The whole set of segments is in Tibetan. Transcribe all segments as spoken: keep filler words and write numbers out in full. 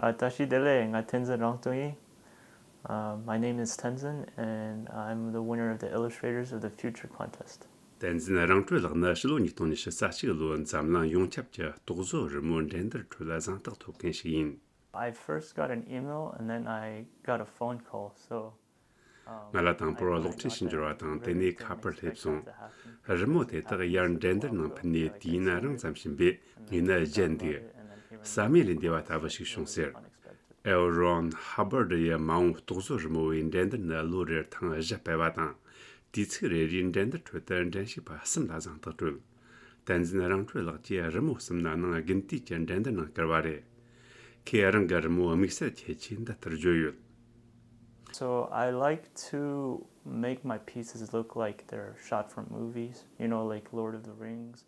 ཨ། བཀྲ་ཤིས་བདེ་ལེགས། ང་བསྟན་འཛིན་རང་གྲོལ་ཡིན། Uh, my name is Tenzin, and I'm the winner of the Illustrators of the Future contest. བསྟན་འཛིན་རང་གྲོལ་ལགས་ནི་ཕྱི་ལོ་ཉིས་སྟོང་ཉི་ཤུ་རྩ་གཅིག་ལོའི་འཛམ་གླིང་ཡོངས་ཁྱབ་ཀྱི་རྟོག་བཟོ་རི་མོ་འགྲན་བསྡུར་ཁྲོད་གཟེངས་རྟགས་ཐོབ་མཁན་ཞིག་ཡིན། I first got an email, and then I got a phone call. So, um, ང་ལ་དང་པོར་གློག་འཕྲིན་ཞིག་འབྱོར་བ་དང་། དེ་ནས་ཁ་པར་སླེབས་སོང་། རི་མོ་དེ་དག་ཡར་འགྲན་བསྡུར་ནང་ཕུལ་ནས་དུས་ཡུན་རིང་ཙམ་ཕྱིན་པས། ངས་ནི་བརྗེད་འདུག། བསམ་ཡུལ་ལས་འདས་པ་ལྟ་བུ་ཞིག་བྱུང་ཟེར། L Ron Hubbard ཡི་མ་འོངས་རྟོག་བཟོ་རི་མོ་བའི་འགྲན་བསྡུར་ནི་ལོ་རེར་ཐེངས་བཞི་སྤེལ་བ་དང་། དུས་ཚིགས་རེ་རེའི་འགྲན་བསྡུར་ཁྲོད་དུ་འགྲན་ཞུགས་པ་གསུམ་ལ་གཟེངས་རྟགས་སྤྲོད། བསྟན་འཛིན་རང་གྲོལ་ལགས་ཀྱིས་རི་མོ་གསུམ་ནང་ནང་དགུན་དུས་ཀྱི་འགྲན་བསྡུར་ནང་བཀུར་བ་རེད། ཁོས་རང་གི་རི་མོ་དམིགས་བསལ་ཁྱད་ཆོས་འདི་ལྟར་བརྗོད་ཡོད། So I like to make my pieces look like they're shot from movies, you know, like Lord of the Rings.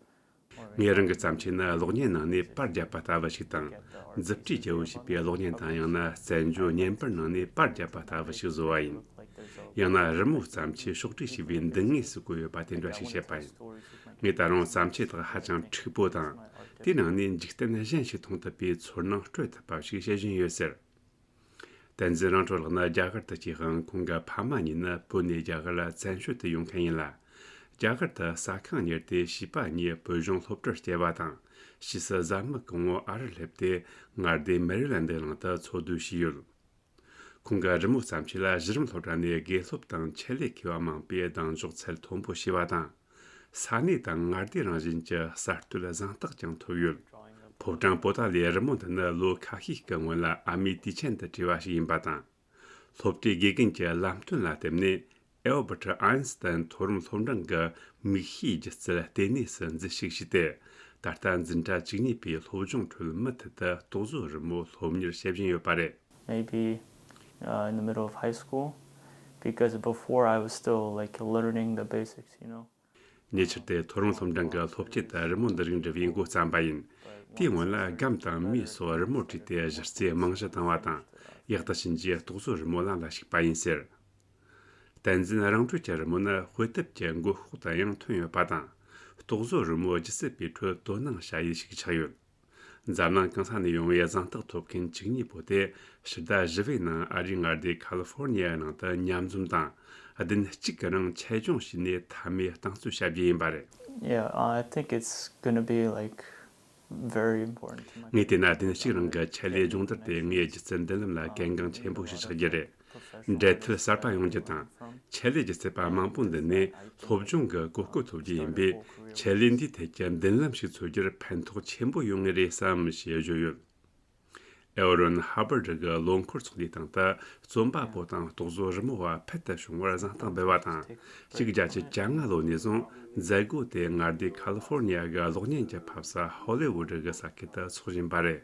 ངའི་རང་གི་བརྩམས་ཆོས་ནི་གློག་བརྙན་ནང་ནས་པར་བརྒྱབ་པ་ལྟ་བུ་ཞིག་དང་། མཛུབ་གྲས་ཀྱི་འོད་ཞེས་པའི་གློག་བརྙན་དང་། ཡང་ན་བཙན་བྱོལ་བརྙན་པར་ནང་ནས་པར་བརྒྱབ་པ་ལྟ་བུ་ཞིག་བཟོ་བ་ཡིན། ཡང་ན་རི་མོ་བརྩམས་ཆོས་ཕྱོགས་བསྒྲིགས་བྱས་པའི་མདུན་ངོས་སུ་བཀོད་ཡོད་པ་དེ་འདྲ་ཞིག་བྱེད་པ་ཡིན། ངས་ད་རུང་བརྩམས་ཆོས་དག་ཧ་ཅང་འཁྲུག་པོ་དང་། དེའི་ནང་ནས་འཇིག་རྟེན་གཞན་ཞིག་མཐོང་ཐུབ་པའི་ཚོར་སྣང་སྤྲོད་ཐུབ་པ་ཞིག་བྱེད་བཞིན་ཡོད་ཟེར། བསྟན་འཛིན་རང་གྲོལ་ལགས་ནི་རྒྱ་གར་དུ་སྐྱེས་ཤིང་། ཁོང་གི་ཕ་མ་གཉིས་ནི་བོད་ནས་རྒྱ་གར་ལ་བཙན་བྱོལ་དུ་ཡོང་མཁན་ཡིན་ལ། རྒྱ་གར་དུ་ཟ་ཁང་གཉེར་ཏེ་བྱིས་པ་གཉིས་བོད་གཞུང་སློབ་གྲྭར་སྐྱེལ་བ་དང་། ཕྱིས་སུ་བཟའ་མི་གང་བོ་ཨ་རིར་སླེབས་ཏེ། མངའ་སྡེ་མེ་རི་ལེན་ཌའི་གླིང་དུ་འཚོ་སྡོད་བྱས་ཡོད། ཁོང་གི་རི་མོ་བརྩམས་ཆོས་ལ་གཞི་རིམ་སློབ་གྲྭ་ནས་དགེ་སློབ་དང་ཆེད་ལས་མཁས་པ་མང་པོས་གདེང་འཇོག་ཚད་མཐོན་པོ་བྱས་པ་དང་། ས་གནས་དང་མངའ་སྡེ་རང་བཞིན་གྱི་གསར་གཏོད་གཟེངས་རྟགས་ཀྱང་ཐོབ་ཡོད། ཕོ་བྲང་པོ་ཏཱ་ལའི་རི་མོ་འདི་ནི་ལོ་ཁ་ཤས་ཀྱི་སྔོན་ལ་ཨ་མའི་དུས་ཆེན་དུ་བྲིས་པ་ཞིག་ཡིན་པ་དང་། སློབ་གྲྭའི་དགེ་རྒན་གྱི་ལམ་སྟོན་ལ་བརྟེན་ནས། ཨེལ་བྷར་ཊ་ཨའིན་སི་ཏན་མཐོ་རིམ་སློབ་འབྲིང་གི་མིག་ཤེས་སྒྱུ་རྩལ་ལྟེ་གནས་སུ་འཛུལ་ཞུགས་བྱས་ཏེ། ད་ལྟ་འཛིན་གྲྭ་བཅུ་གཉིས་པའི་སློབ་སྦྱོང་ཁྲོད་མུ་མཐུད་དུ་རྟོག་བཟོ་རི་མོ་སློབ་གཉེར་བྱེད་བཞིན་ཡོད་པ་རེད། Maybe, uh, in the middle of high school, because before I was still, like, learning the basics, you know. ཉེ་ཆར་དུ་མཐོ་རིམ་སློབ་འབྲིང་གི་སློབ་ཆེད་དུ་རི་མོ་འདི་རིགས་འབྲི་བའི་འགོ་བརྩམས་པ་ཡིན། དེའི་སྔོན་ལ་སྒམ་དང་མེ་སོགས་རི་མོ་བྲིས་ཏེ་གཞི་རྩའི་རྨང་གཞི་བཏིང་བ་དང་། ཡག་ཏུ་ཕྱིན་རྗེས་རྟོག་བཟོ་རི་མོ་ལམ་ལ་ཞུགས་པ་ཡིན་ཟེར། བསྟན་འཛིན་རང་གྲོལ་གྱི་རི་མོ་ནི་དཔེ་དེབ་ཀྱི་མགོ་ཤོག་ཏུ་ཡང་ཐོན་ཡོད་པ་དང་། རྟོག་བཟོ་རི་མོ་སྒྱུ་རྩལ་པའི་ཁྲོད་དོ་སྣང་བྱ་ཡུལ་ཞིག་ཆགས་ཡོད། འཛམ་གླིང་གང་ས་ནས་ཡོང་བའི་གཟེངས་རྟགས་ཐོབ་མཁན་བཅུ་གཉིས་པོ་དེ་ཕྱི་ཟླ་བཞི་པའི་ནང་ཨ་རིའི་མངའ་སྡེ་ཁ་ལི་ཧྥོར་ནི་ཡའི་ནང་དུ་མཉམ་འཛོམས་དང་། བདུན་གཅིག་གི་རིང་ཆེད་སྦྱོང་བྱས་ནས་མཐའ་མའི་རྟིང་རྩོད་བྱ་རྒྱུ་ཡིན་པ་རེད། Yeah, uh, I think it's gonna be, like, very important to my ངས་བལྟས་ན་བདུན་གཅིག་རིང་གི་ཆེད་ལས་སྦྱོང་བརྡར་དེ་ངའི་སྒྱུ་རྩལ་མདུན་ལམ་ལ་གལ་འགངས་ཆེན་པོ་ཞིག་ཆགས་རྒྱུ་རེད། འབྲེལ་མཐུད་གསར་པ་ཡོང་རྒྱུ་དང་། ཆེད་ལས་སྒྱུ་རྩལ་པ་མང་པོ་འདི་ནས་སློབ་སྦྱོང་གི་གོ་སྐབས་ཐོབ་རྒྱུ་ཡིན་པས། ཆེད་ལས་འདིའི་ཐད་ཀྱི་མདུན་ལམ་ཞིག་འཚོལ་རྒྱུར་ཕན་ཐོགས་ཆེན་པོ་ཡོང་ངེས་རེད་བསམ་ཞེས་བརྗོད་ཡོད། ཨེལ་རོན་ཧ་བར་ཌི་གི་ལོ་འཁོར་ཚོགས་འདུའི་སྟེང་དུ་རྩོམ་པ་པོ་དང་རྟོག་བཟོ་རི་མོ་བ་ཕུལ་དུ་བྱུང་བར་གཟེངས་རྟགས་འབུལ་བ་དང་། གཅིག་བརྒྱད་ཅུ་གྱ་ལྔ་ལོ་ནས་བཟུང་མཛད་སྒོ་དེ་མངའ་སྡེ་ཁ་ལི་ཧྥོར་ནི་ཡ་གི་གློག་བརྙན་གྱི་ཕབ་ས་ཧོ་ལི་ཝུ་ཌི་གི་ས་ཁུལ་དུ་འཚོགས་བཞིན་པ་རེད།